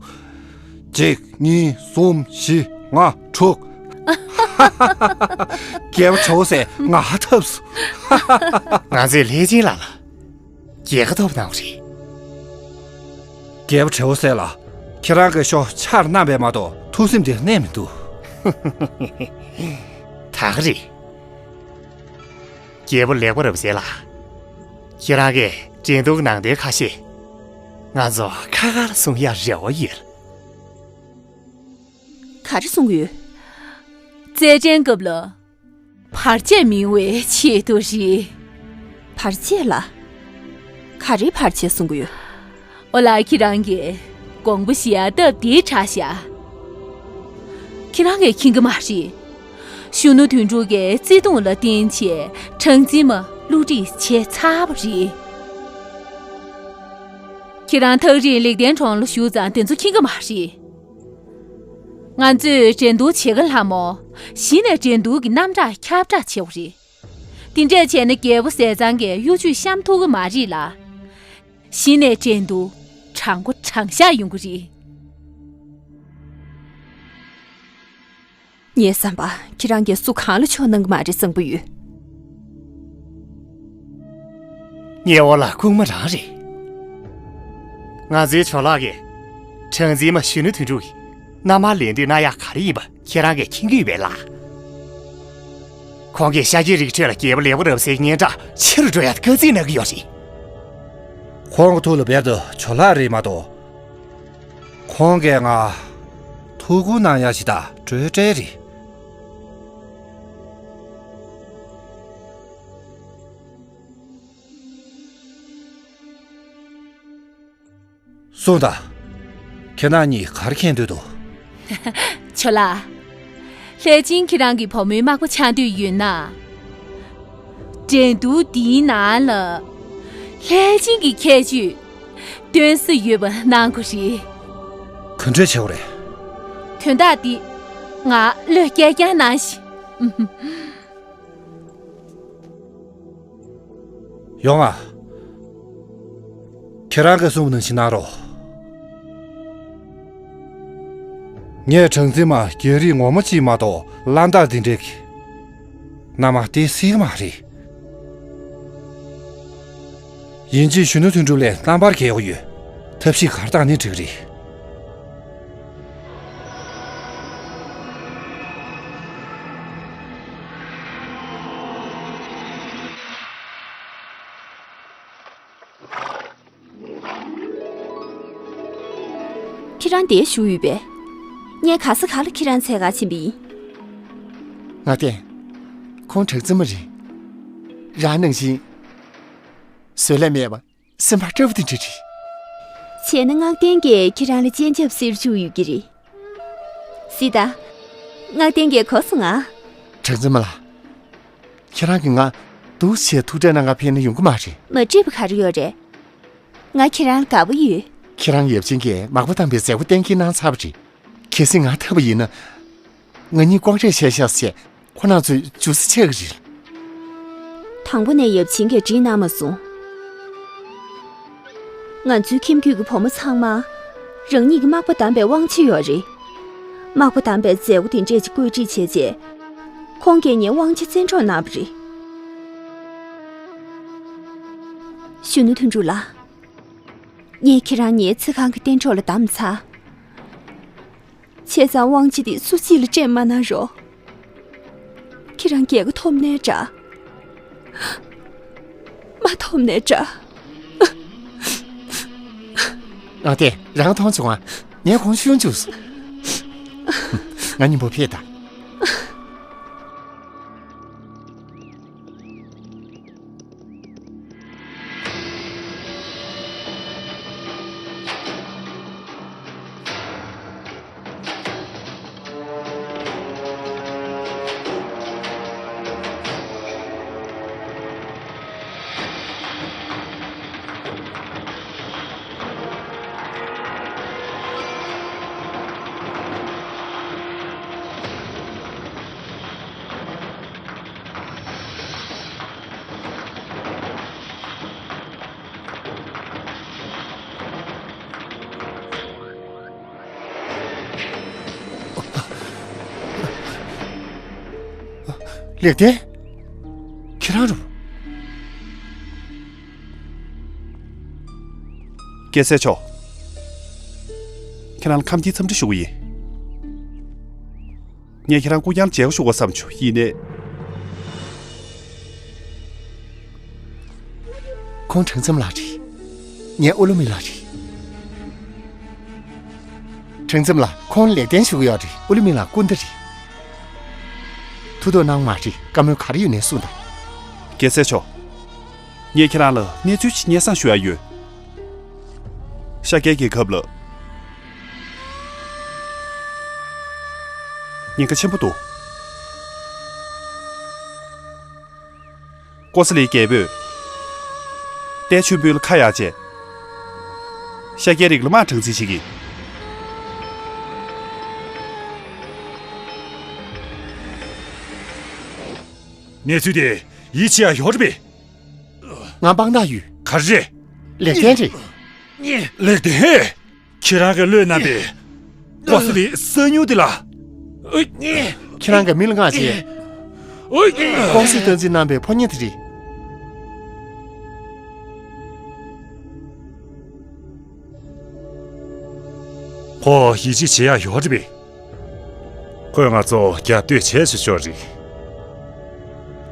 གཅིག་གཉིས་གསུམ་བཞི་ལྔ་དྲུག་རྒྱལ་པོ་བྲེ་བོ་ཟེར་ང་ཐབས་སུ། ང་ཚོས་ལྷས་བྱིན་ལགས་ལ་རྒྱལ་ཁ་ཐོབ་གནང་བ་རེད། རྒྱལ་པོ་བྲེ་བོ་ཟེར་ལ་ཁྱེད་རང་གི་ཤོག་ཆར་གནང་བས་མ་གཏོགས་ཐུགས་སེམས་དེ་གནས་མི་འདུག་ད་ག་རེད། རྒྱལ་པོ་ལེགས་པ་རབ་གསལ་ལགས། ཁྱེད་རང་གིས་འགྲན་བསྡུར་ནང་དོན་ཁ་ཤས་ང་ཚོ་ཁ་ཁར་གསུང་ཡག་རེ་བ་ཡོད། ག་རེ་གསུང་གི་ཡོད། རྩེད་འགྲན་སྐབས་ལ། བར་ཆད་མིན་པའི་ཆེད་དུ་རེད། བར་ཆད་ལ། ག་རེའི་བར་ཆད་གསུང་གི་ཡོད། ཨོ་ལ། ཁྱེད་རང་གིས་དགོངས་པ་བཞེས་ཡ་སྟབས་བདེ་དྲགས་ཤག་ཁྱེད་རང་གིས་མཁྱེན་གི་མ་རེད། གཞོན་ནུ་དོན་གྲུབ་ཀྱིས་བརྩེ་དུང་ལ་བརྟེན་བྱས་གྲངས་འཛིན་མ་བསླུ་བྲིད་བྱས་ཚར་བ་རེད། ཁྱེད་རང་ཐག་རིང་ལེགས་ལྡན་གྲོང་ལ་བཞུགས་ཙང་དེ་ཚོ་མཁྱེན་གི་མ་རེད། ང་ཚོས་འགྲན་བསྡུར་བྱེད་ཀ་ལྷ་མོ། གཞི་ནས་འགྲན་བསྡུར་གྱི་རྣམ་གྲངས་ཁྱབ་བསྒྲགས་བྱེད་དགོས་རེད། དེ་འདྲས་བྱས་ན་རྒྱལ་པོ་ཟས་གཙང་གིས་གཡོ་ཇུས་བཤམས་ཐུབ་ཀྱི་མ་རེད་ལ། གཞི་ནས་འགྲན་བསྡུར་དྲང་པོ་དྲང་བཞག་ཡོང་གི་རེད། ངའི་བསམ་པ། ཁྱེད་རང་གིས་སུ་གང་ལ་ཕྱོགས་གནང་གི་མ་རེད་བསམ་གྱི་ཡོད། ངའི་འོག་ལ་ལྐུགས་མ་རང་རེད། ང་ཚོའི་ཇོ་ལགས་ཀྱིས་གྲངས་འཛིན་མ་གཞོན་ནུ་དོན་གྲུབ་ཀྱི་མནའ་མར་ལེན་འདོད་གནང་ཡག་ག་རེ་ཡིན་པ་ཁྱེད་རང་གིས་མཁྱེན་གྱི་ཡོད་པས་ལགས། ཁོང་གིས་ཤཱཀྱའི་རིགས་ཁྲོད་ལ་རྒྱལ་པོ་ལེགས་པ་རབ་གསལ་གྱི་སྙན་གྲགས་ཆེ་རུ་འགྲོ་ཡག་དཀའ་ཚེགས་གནང་གི་ཡོད་རེད། ཁོང་གི་ཐུགས་ལ་རྦད་དེ་ཇོ་ལགས་རེད་མ་གཏོགས། ཁོང་གིས་ང་ཐུགས་ཁུར་གནང་ཡག་ཞིག་དང་གྲོས་བྲལ་རེད། གསུངས་དང་། ཁྱེད་རང་གཉིས་ག་རེ་མཁྱེན་འདོད་འདུག་ཇོ་ལགས། ལྷས་སྦྱིན་ཁྱེད་རང་གི་བུ་མོའི་མག་པ་ཆགས་འདོད་ཡོད་ན། འགྲན་བསྡུར་འདིའི་ནང་ལ། ལྷས་སྦྱིན་གྱི་ཁྱད་ཆོས་སྟོན་ས་ཡོད་པ་གནང་དགོས་རེད། ག་འདྲས་བྱེད་དགོས་རེད། དོན་དག་འདི་ང་བློས་བཀལ་རྐྱང་གནང་ཞིག་ཡོང་ང་། ཁྱེད་རང་གིས་གསུངས་པ་ནང་བཞིན་གནང་རོགས། ངས་གྲངས་འཛིན་མ་རྒྱལ་རིགས་ངོ་མ་གཅིག་མ་གཏོགས་བླ་འདར་འདི་འདྲའི་མནའ་མ་སྟེར་སྲིད་ཀྱི་མ་རེད། ཡིན་གཅིག་གཞོན་ནུ་དོན་གྲུབ་ལས་རྣམ་པར་རྒྱལ་པོ་ཡོད། ཐབས་ཤེས་ག་རེ་བཏང་ནའི་འགྲིག་གི་རེད། ཁྱེད་རང་འདིར་བཞུགས་ཡོད་པས། ངས་ག་ས་ག་ལ་ཁྱེད་རང་འཚོལ་གར་ཕྱིན་པ་ཡིན། ངག་བསྟན། ཁོང་གྲངས་འཛིན་མ་རེད། རང་ནང་བཞིན། བཟོད་ལས་མེད་པ། སེམས་པ་སྐྱོ་བོ་དེ་འདྲ་རེད། བྱས་ན་ངག་བསྟན་གྱིས་ཁྱེད་རང་ལ་སྤྱན་ཆབ་བསིལ་བཅུག་ཡོད་ཀྱི་རེད། སྲིད་ད། ངག་བསྟན་གྱིས་གོ་སོང་ང་། གྲངས་འཛིན་མ་ལགས། ཁྱེད་རང་གིས་ང་འདུག་བྱས་ཐུག་འཕྲད་གནང་ག་ཕེབས་ན་ཡོང་གི་མ་རེད། མ་འགྲིག་པ་ག་རེ་ཡོད་རེད། ང་ཁྱེད་རང་ལ་དགའ་པོ་ཡོད། ཁྱེད་རང་ཡབ་ཆེན་གྱིས་མག་པ་བཏང་པའི་མཛད་སྒོ་གཏན་འཁེལ་གནང་ཚར་བ་རེད། གལ་སྲིད་ང་ཐར་པ་ཡིན་ན། ང་གཉིས་ཀོང་ཀྲེས་བྱས་ཤག་ཟེར་ཁོ་རང་ཚོས་འཇུ་ས་ཆགས་ཀྱི་རེད། དང་པོ་ནས་ཡབ་ཆེན་གྱིས་འགྲིག་གནང་མ་སོང་། ང་ཚོའི་ཁྱིམ་རྒྱུད་ཀྱི་བུ་མོ་ཚང་མ་རང་ཉིད་ཀྱི་མག་པ་བདམས་པའི་དབང་ཆ་ཡོད་རེད། མག་པ་བདམས་པའི་མཛད་སྒོ་དེ་འདྲས་ཅིག་བཀོད་སྒྲིག་བྱས་རྗེས། ཁོང་གིས་ངའི་དབང་ཆ་བཙན་འཕྲོག་གནང་བ་རེད། གཞོན་ནུ་དོན་གྲུབ་ལགས། ངས་ཁྱེད་རང་ཉིད་ཚེ་གང་གི་གཏན་གྲོགས་ལ་བདམས་ཚར། བྱས་ཙང་དབང་ཆ་འདི་སུ་གཅིག་ལ་སྤྲད་མ་གནང་རོགས། ཁྱེད་རང་རྒྱལ་ཁ་ཐོབ་ནའི་འདྲ། མ་ཐོབ་ནའི་འདྲ། ཨ་ཏེ། རང་མཐོང་བྱུང་ང་། ངས་ཁོང་ཤོད་འཇུག་སོང་། ང་གཉིས་པོ་ཕེབས་དང་། ལེགས་ལྡན། ཁྱེད་རང་རུ། རྒྱལ་སྲས་མཆོག་ཁྱེད་རང་ལ་ཁམས་སྐྱིད་འཚམས་འདྲི་ཞུ་གི་ཡིན། ངས་ཁྱེད་རང་སྐུ་རྐྱང་མཇལ་ཞུ་དགོས་བསམ་བྱུང་ཡིན་ནའི། ཁོང་གྲངས་འཛིན་མ་ལགས་རེད། ངའི་ཨོ་ལོ་མི་ལགས་རེད། རིག་འཛོམས་ལགས། ཁོང་ལེགས་ལྡན་ཞུ་གི་ཡོད་རེད། ཨོ་ལི་མི་ལགས་སྐུ་ཟླ་རེད། ཐུགས་དོགས་གནང་མ་རེད། བཀའ་མོལ་ག་རེ་ཡོད་ནའི་གསུངས་དང་། རྒྱལ་སྲས་མཆོག་ངས་ཁྱེད་རང་ལ་གནས་ཚུལ་ཅིག་སྙན་སེང་ཞུ་ཡ་ཡོད། ཤཱཀྱའི་རྒྱལ་ཁབ་ལ་ཉེན་ཁ་ཆེན་པོ་འདུག་ཀོ་ས་ལིའི་རྒྱལ་པོས་ཏའི་ཆོས་འབུལ་ལ་ཁ་གཡར་རྗེས། ཤཱཀྱའི་རིགས་ལ་དམག་དྲངས་རྩིས་བྱེད་ཀྱི། གནས་ཚུལ་དེ་ཡིད་ཆེས་ཡ་ཡོད་རེད་པས། ང་དཔང་རྟགས་ཡོད། ག་རེ་རེད། ལེགས་ལྡན་རེད། ལེགས་ལྡན། ཁྱེད་རང་གིས་བློས་བསྣམས་པའི་ཀོ་ས་ལིའི་གསང་ཉུལ་དེ་ལ། ཁྱེད་རང་གིས་མི་ལ་མངགས་རྗེས། ཀོ་ས་ལིས་སྟངས་འཛིན་གནང་པའི་ཕོ་ཉ་དེ་རེད། ཁོ་ཡིད་ཆེས་བྱེད་ཡ་ཡོད་རེད་པས། ཁོས་ང་ཚོ་རྒྱབ་གཏོད་བྱས་ཆོག་ཆོག་རེད།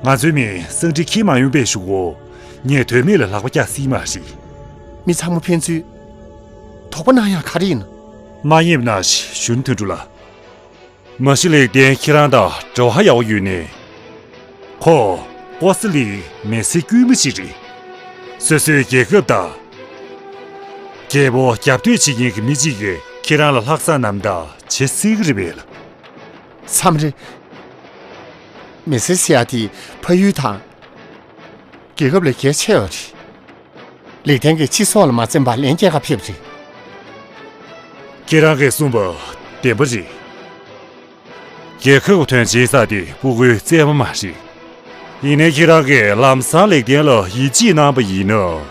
ང་ཚོའི་མི་སང་ཁྲི་ཁྱི་མ་ཡོང་པའི་གཞུག་གུ་ངས་དོན་མེད་ལ་ལག་པ་བཀྱག་སྲིད་མ་རེད། མི་ཚང་མ་ཕན་ཚུན་དོགས་པ་གནང་ཡག་ག་རེ་ཡིན། མ་ཉེས་ན་ཞུན་དོན་གྲུབ་ལ། མ་གཞི་ལེགས་ལྡན་ཁྱེད་རང་དང་འབྲེལ་བ་ཡག་པོ་ཡོད་ནས། ཁོ་ཀོ་ས་ལིའི་མི་སེར་དཀྱུས་མ་ཞིག་རེད། སོ་སོའི་རྒྱལ་ཁབ་དང་རྒྱལ་པོ་རྒྱབ་གཏོད་བྱེད་མཁན་གྱི་མི་གཅིག་གིས་ཁྱེད་རང་ལ་ལྷག་བསམ་རྣམ་དག་བྱེད་སྲིད་ཀྱི་རེད་པས། མཚམས་རེ། མི་སེར་ཟེར་ཡ་དེ་ཕ་ཡུལ་དང་རྒྱལ་ཁབ་ལས་གལ་ཆེ་བ་རེད། ལེགས་ལྡན་གྱིས་སྤྱི་ཚོགས་ལ་མ་འཛེམས་པར་ལན་རྒྱག་ག་ཕེབས་རེད། ཁྱེད་རང་གིས་གསུངས་པ་བདེན་པ་རེད། རྒྱལ་ཁབ་ཀྱི་དོན་བྱེད་ས་དེ་སྤུ་གུའི་རྩེད་མོ་མ་རེད། ཡིན་ནའི་ཁྱེད་རང་གིས་ལམ་སང་ལེགས་ལྡན་ལ་ཡིད་ཆེས་གནང་པ་ཡིན་ན།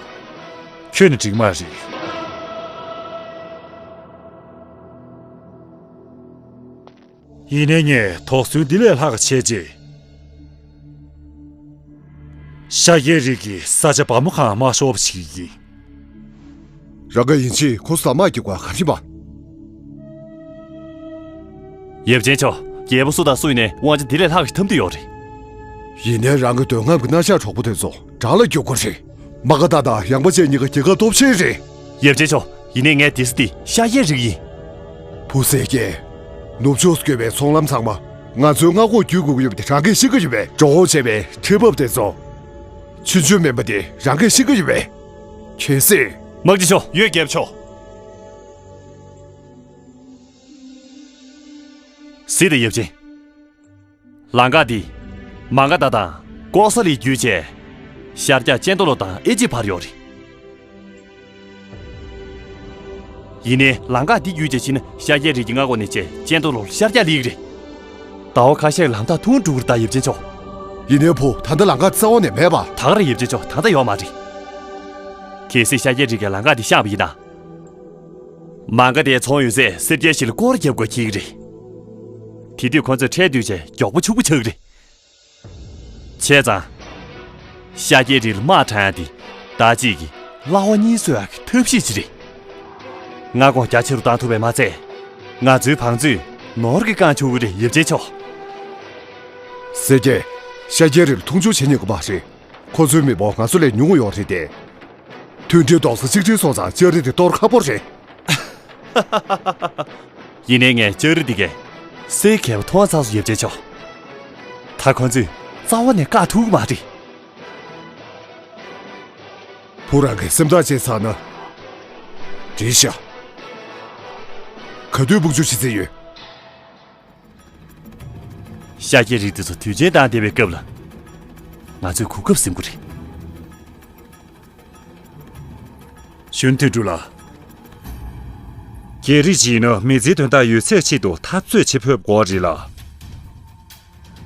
ཁྱོན་ནས་འགྲིག་མ་རེད། ཡིན་ནའི་ངས་དོགས་ཟོན་འདི་ལས་ལྷག་བྱས་རྗེས། ཤཱཀྱའི་རིགས་ཀྱི་ས་ཆ་བ་མོ་གང་མ་ཤོར་བ་བྱེད་ཀྱི་ཡིན། རང་ག་ཡིན་ཕྱིན་ཁོ་ཚོ་ལ་དམག་རྒྱག་དགོས་ག་རེ་ཡིན་པ། ཡབ་ཆེན་མཆོག་རྒྱལ་པོ་སུ་དང་སུ་ཡིན་ནའི་དབང་ཆ་འདི་ལས་ལྷག་གི་འཐམ་དུ་ཡོད་རེད། ཡིན་ནའི་རང་གི་འདོད་རྔམ་གྱི་རྣ་ཤགས་གྲོགས་པོ་དེ་ཚོ་རང་ལ་རྒྱུག་དགོས་རེད། མ་ག་དྷ་དང་ཡངས་པ་ཅན་གཉིས་ཀ་རྒྱལ་ཁབ་སྟོབས་ཆེན་རེད། ཡབ་ཆེན་མཆོག་ཡིན་ནའི་ངའི་སྡེ་སྲིད་དེ་ཤཱཀྱའི་རིགས་ཡིན། བུ་སེར་སྐྱ། ནུབ་ཕྱོགས་སུ་བསྐྱོད་པའི་ཚོང་ལམ་ཚང་མ་ང་ཚོའི་མངའ་ཁོངས་བརྒྱུད་དགོས་ཀྱི་ཡོད་པ་དེ་རང་གིས་ཤེས་ཀྱི་ཡོད་པས། འགྲོ་འོང་བྱས་པའི་ཁྲལ་འབབ་དེ་ཚོ་ཆུང་ཆུང་མིན་པ་དེ་རང་གིས་ཤེས་ཀྱི་ཡོད་པས། གལ་སྲིད། དམག་སྤྱི་མཆོག་ཡོད། རྒྱལ་པོ་མཆོག་གཟིགས་དང་ཡབ་ཆེན། ལམ་ཁ་འདི་མ་ག་དྷ་དང་ཀོ་ས་ལི་བརྒྱུད་བྱས་ཤར་རྒྱག་ཅན་ཏོ་ལོ་དང་ཨེ་ཇི་བར་ཡོད་རེད། ཡིན་ནའི་ལམ་ཁ་འདི་བརྒྱུད་བྱས་ཕྱིན་ན་ཤཱཀྱའི་རིགས་ཀྱི་མངའ་ཁོངས་ནས་བྱས་ཅན་ཏོ་ལོ་ལ་ཤར་རྒྱག་སླེབས་ཀྱི་རེད། ཟླ་བ་ཁ་ཤས་ལམ་ཐག་ཐུང་འགྲོ་གི་རེད་ད་ཡབ་ཆེན་མཆོག་ཡིན་ནའི་བུ་ད་ལྟ་ལམ་ཁ་རྩ་བ་ནས་མེད་པ། ད་ག་རང་ཡབ་ཆེན་མཆོག་ད་ལྟ་ཡོད་མ་རེད། གལ་སྲིད་ཤཱཀྱའི་རིགས་ཀྱིས་ལམ་ཁ་འདི་བཤངས་པ་ཡིན་ན། མ་ག་དྷའི་ཚོང་ཡོད་ཚད་སེར་སྐྱའི་གཞི་ལ་སྐོར་རྒྱབ་དགོས་འཁེལ་གྱི་རེད། དེ་དུས་ཁོ་ཚོས་ཁྲལ་བསྡུས་བྱས་མགྱོགས་པོ་ཕྱུག་པོ་ཆགས་ཀྱི་རེད། བྱས་ཙང་། ཤཱཀྱའི་རིགས་ལ་དམག་དྲངས་ཡ་དེ་ཟླ་གཅིག་གི་གླ་བ་གཉིས་བཟོ་ཡ་གི་ཐབས་ཤེས་ཅིག་རེད། མངའ་ཁོངས་རྒྱ་ཆེ་རུ་བཏང་ཐུབ་པས་མ་ཚད། ང་ཚོའི་བང་མཛོད་ནོར་གྱིས་བཀང་ཆོག་གི་རེད་ཡབ་ཆེན་མཆོག་སེར་སྐྱས། ཤཱཀྱའི་རིགས་ལ་མཐོང་ཆུང་བྱེད་ཉན་གི་མ་རེད། ཁོ་ཚོའི་མི་འབོར་ང་ཚོ་ལས་ཉུང་ངུ་ཡོད་རེད་དེ། མཐུན་སྒྲིལ་རྡོག་རྩ་གཅིག་སྒྲིལ་སོང་ཙང་ལྕགས་རི་དེ་གཏོར་ཁག་པོ་རེད། ཡིན་ནའི་ངས་ལྕགས་རི་འདི་གས་སེ་གལ་པོ་མཐོང་ཚར་སོང་ཡབ་ཆེན་མཆོག་ད་ཁོ་ཚོས་རྩ་བ་ནས་བཀག་ཐུབ་ཀྱི་མ་རེད། བུ་རང་གིས་སེམས་ཐག་བཅད་ཚར་ན། འགྲིག་ཤག་ག་དུས་དཔུང་འཇུག་བྱེད་རྩིས་ཡོད། ཤཱཀྱའི་རིགས་དེ་ཚོ་དུས་ཆེན་བཏང་བསྡད་པའི་སྐབས་ལ། ང་ཚོས་གོ་སྐབས་ཟིན་དགོས་རེད། ཞུན་ཐུའུ་ཀྲུའུ་ལགས། རྒྱལ་རིགས་ཤིག་ཡིན་ན་མི་ཚེའི་དོན་དག་ཡོད་ཚད་ཆེད་དུ་འཐབ་རྩོད་བྱེད་ཕོད་དགོས་རེད་ལ།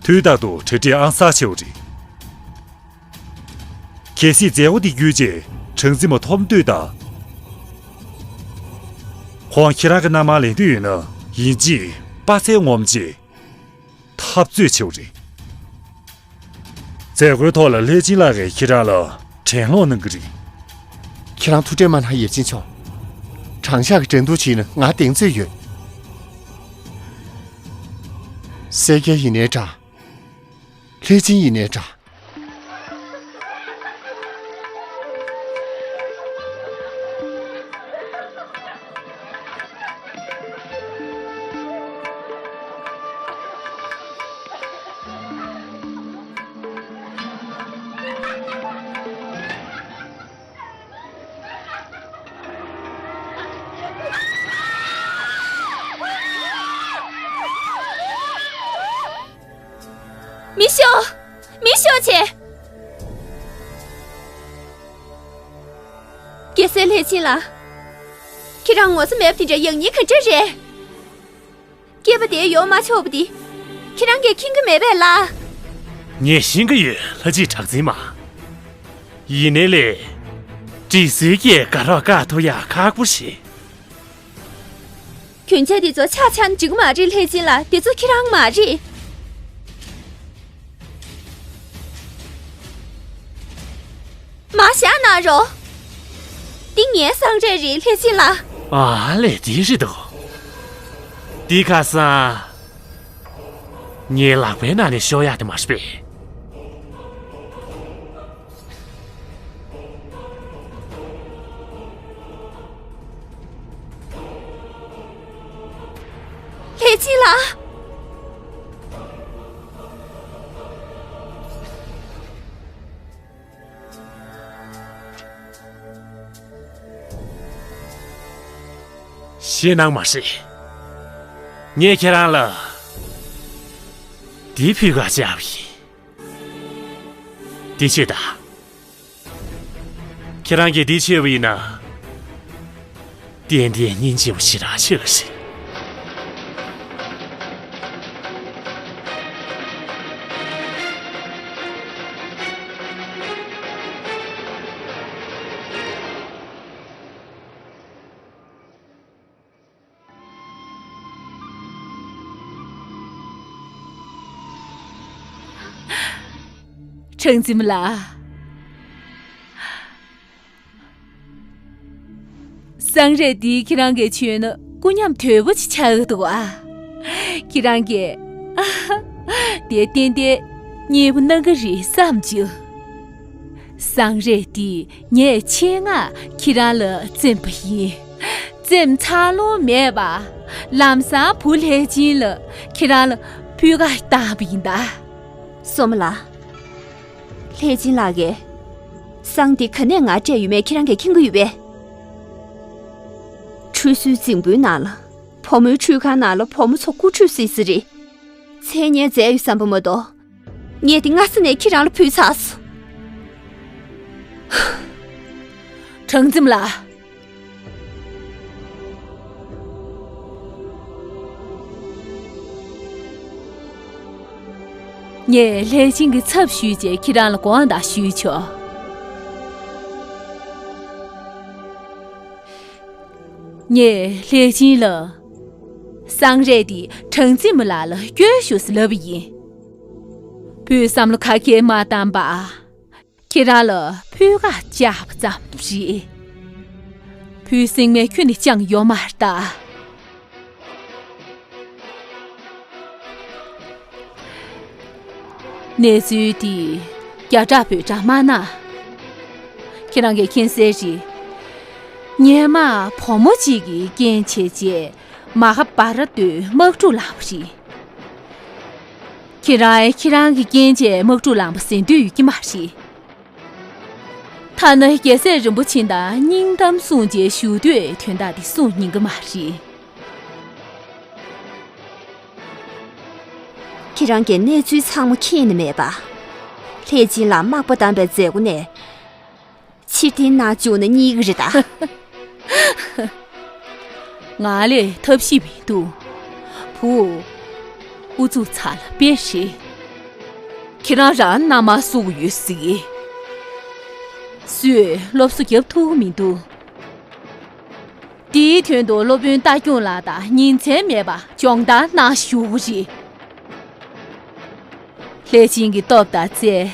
དུས་རྟག་ཏུ་གྲ་སྒྲིག་ཨང་གསར་བྱེད་དགོས་རེད། གལ་སྲིད་མཛད་སྒོ་འདི་བརྒྱུད་རྗེས་གྲངས་འཛིན་པ་ཐོབ་འདོད་དང་། ཁོང་ཁྱེད་རང་གི་མནའ་མར་ལེན་འདོད་ཡོད་ན་ཡིན་གཅིག་དཔའ་རྩལ་ངོམ་བྱས། འཐབ་རྩོད་བྱེད་དགོས་རེད། མཛད་སྒོའི་ཐོག་ལ་ལྷས་སྦྱིན་ལགས་ཀྱིས་ཁྱེད་རང་ལ་དྲན་སློང་གནང་གི་རེད། ཁྱེད་རང་ཐུགས་ཁྲལ་མ་གནང་ཡབ་ཆེན་མཆོག་དྲང་གཞག་གི་འགྲན་བསྡུར་བྱས་ན་ང་གདེང་ཚོད་ཡོད། སེར་སྐྱ་ཡིན་ནའི་འདྲ། ལྷས་སྦྱིན་ཡིན་ནའི་འདྲ། ཤོག་མི་ཤོག་བྱེད། རྒྱལ་སྲས་ལྷས་བྱིན་ལགས། ཁྱེད་རང་ངོ་ཚ་མེད་པ་དེ་འདྲ་ཡག་ཉེས་ག་འདྲ་རེད། སྐྱེས་པ་དེ་ཡོང་མ་ཆོག་པ་འདི། ཁྱེད་རང་གིས་མཁྱེན་གྱི་མེད་པས་ལགས། ངས་ཤེས་ཀྱི་ཡོད། ལྷ་རྗེ་གྲགས་འཛིན་མ། ཡིན་ནའི་ལས། དྲི་ཟའི་སྐད་དགའ་རོགས་བཀག་ཐུབ་ཡག་ཁག་པོ་རེད། གྱོན་ཆས་འདི་ཚོ་ཆ་ཆ་ནས་འགྲིག་གི་མ་རེད། ལྷས་བྱིན་ལགས། འདི་ཚོ་ཁྱེད་རང་མ་རེད། མར་བཞག་གནང་རོགས། འདི་ངའི་བསང་རས་རེད། ལྷས་བྱིན་ལགས། ཨ་ལས། དེ་རེད་དོ། འདི་ཁ་སང་ངའི་ལག་པའི་ནང་ནས་ཤོར་ཡག་དེ་མ་རེད་པས། ལྷས་བྱིན་ལགས། ཞེད་སྣང་མ་བྱེད། ངས་ཁྱེད་རང་ལ་འདི་ཕུལ་ག་བཅར་བ་ཡིན། འདི་ཆོས་དང་། ཁྱེད་རང་གིས་འདི་མཆོད་པ་ཡིན་ན། ཏན་ཏན་སྙིང་རྗེ་པོ་ཞེ་དྲག་ཆེ་བ་རེད། གྲངས་འཛིན་མ་ལགས། བསང་རས་འདི་ཁྱེད་རང་གིས་མཆོད་ན་སྐུ་ཉམས་དོད་པོ་ཅིག་ཆགས་ཀྱི་འདུག་ཨ། ཁྱེད་རང་གིས་དེ་ཏན་ཏན་མཉེས་པོ་གནང་གི་རེད་བསམ་བྱུང་། བསང་རས་འདི་ངས་ཆེད་མངགས་ཁྱེད་རང་ལ་བཙེམས་པ་ཡིན། བཙེམས་ཚར་ལོང་མེད་པ། ལམ་སང་བུ་ལྷས་བྱིན་ལ་ཁྱེད་རང་ལ་ཕུལ་ག་བཏང་བ་ཡིན་ད། སོ་མ་ལགས། ལྷས་བྱིན་ལགས་ཀྱིས་བསང་འདི་ག་ནས་ང་སྤྲད་ཡོད་མེད་ཁྱེད་རང་གིས་མཁྱེན་གྱི་ཡོད་པས། ཁྲུས་གསོལ་རྫིང་བུའི་ནང་ལ། བུ་མོའི་ཁྲུས་ཁང་ནང་ལ་བུ་མོ་ཚོ་སྐུ་ཁྲུས་སི་སི་རེད། མཚན་སྙན་མཛད་ཡོད་བསམ་པ་མ་གཏོགས། ངས་དེ་སྔ་ས་ནས་ཁྱེད་རང་ལ་ཕུལ་ཚར་སོང་། གྲངས་འཛིན་ལགས། ངས་ལྷས་བྱིན་གྱི་ཚབ་ཞུས་བྱས་ཁྱེད་རང་ལ་དགོངས་དག་ཞུས་ཆོག། ངས་ལྷས་བྱིན་ལ། བསང་རས་འདི་གྲངས་འཛིན་མ་ལགས་ལ་སྐྱོན་ཞུ་ཟེར་ལབ་པ་ཡིན། བུས་བསམ་བློ་ག་གེ་མ་བཏང་པ། ཁྱེད་རང་ལ་ཕུལ་ག་བཅར་བ་ཙམ་རེད། བུས་སེམས་ནང་ཁྱོན་ནས་བཅངས་ཡོད་མ་རེད་ད། གནས་ཚུལ་འདི་རྒྱ་གྲགས་བོད་གྲགས་མ་གནང་། ཁྱེད་རང་གིས་མཁྱེན་གསལ་རེད། སྔོན་མ་བུ་མོ་གཅིག་གིས་རྐྱེན་བྱས་རྗེས་མ་ཧ་བྷ་ར་ཏའི་དམག་འཁྲུག་ལངས་པ་རེད། ཁྱེད་རང་ཁྱེད་རང་གི་རྐྱེན་བྱས་དམག་འཁྲུག་ལངས་པ་ཟེར་འདོད་ཡོད་ཀྱི་མ་རེད། ཐ་ན་རྒྱལ་སྲས་རིན་པོ་ཆེ་དང་སྙིང་གཏམ་གསུངས་རྗེས་བཞུགས་དུས་དོན་དག་འདི་གསུང་ཉན་གི་མ་རེད། ཁྱེད་རང་གིས་གནས་ཚུལ་ཚང་མ་མཁྱེན་ནི་མེད་པ། ལྷས་བྱིན་ལགས་དམག་པ་བདམས་པའི་མཛད་སྒོ་ནས་ཕྱིར་འཐེན་གནང་བཅུག་ན་རྙེད་གི་རེད་ད། ང་ལས་ཐབས་ཤེས་མི་འདུག་བུ། ཨུ་ཚུགས་ཚ་ལ་དཔེ་ཞིག་ཁྱེད་རང་རང་མནའ་མ་བསུ་གི་ཡོད་ཟིག་སུས་སློབ་གསོ་རྒྱབ་ཐུབ་ཀྱི་མི་འདུག་དེའི་དོན་དུ་སློབ་དཔོན་རྟ་སྐྱོང་ལགས་དང་ཉིན་མཚན་མེད་པར་སྦྱོང་བརྡར་གནང་བཞུགས་ཀྱི་རེད། ལྷས་བྱིན་གྱི་སྟོབས་དང་རྩལ།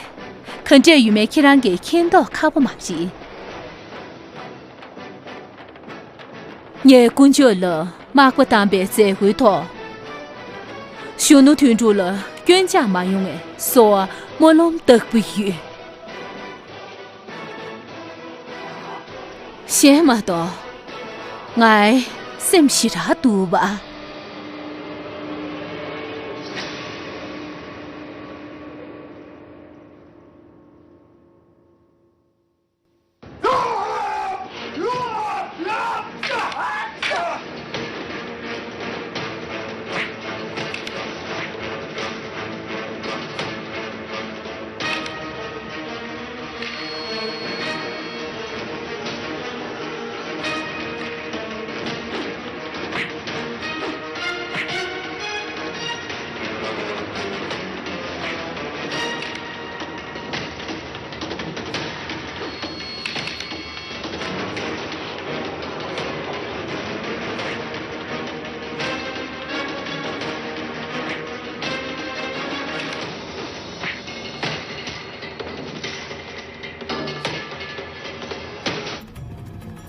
ག་འདྲས་ཡོད་མེད་ཁྱེད་རང་གིས་མཁྱེན་མདོག་ཁ་པོ་མ་བྱེད། ངས་དཀོན་མཆོག་ལ་དམག་པ་བདམས་པའི་མཛད་སྒོའི་ཐོག་གཞོན་ནུ་དོན་གྲུབ་ལ་སྐྱོན་ཆག་མ་ཡོང་བའི་གསོལ་བ་སྨོན་ལམ་བཏབ་ཀྱི་ཡོད། གཞན་མ་གཏོགས། ངའི་སེམས་ཞེ་དྲག་སྡུག་པ།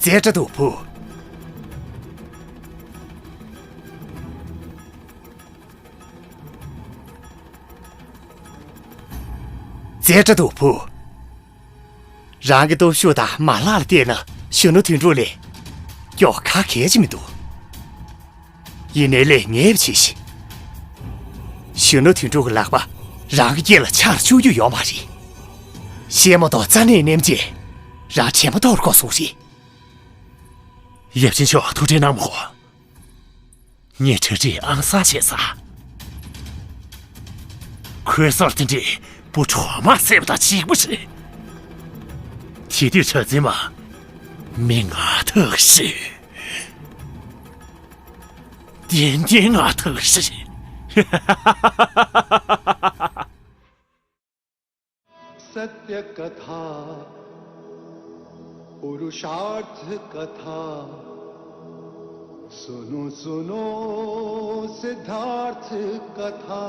ཙེ་ཏྲ་དུ་བུ། ཙེ་ཏྲ་དུ་བུ། རང་གི་སྟོབས་ཤུགས་དང་མ་ལག་ལ་བལྟས་ན་གཞོན་ནུ་དོན་གྲུབ་ལས་མགྱོགས་ག་གལ་ཅིག་མི་འདུག། ཡིན་ནའི་ལས་ངེས་པ་བྱེད་ཤིག། གཞོན་ནུ་དོན་གྲུབ་ཀྱི་ལག་པ་རང་གི་སྐེ་ལ་ཆར་བཅུག་རྒྱུ་ཡོད་མ་རེད། བཤད་མ་གཏོགས་རྩ་ནས་ནེམ་རྗེས་རང་དྲན་པ་ཐོར་དགོས་སོང་རེད། ཡབ་ཆེན་མཆོག་ཐུགས་ཁྲལ་གནང་མ་དགོས། ངས་གྲ་སྒྲིག་ཨང་གསར་བྱས་ཚར། ཁོའི་སར་དེ་འདྲའི་བུ་གྲོག་མ་བསད་པ་དང་གཅིག་པ་རེད། དེ་དུས་གྲྭ་བཙུན་མ་མི་ང་ཐག་ཤི། ཏན་ཏན་ང་ཐག་ཤི། सत्य कथा पुरुषार्थ कथा सुनो सुनो सिद्धार्थ कथा।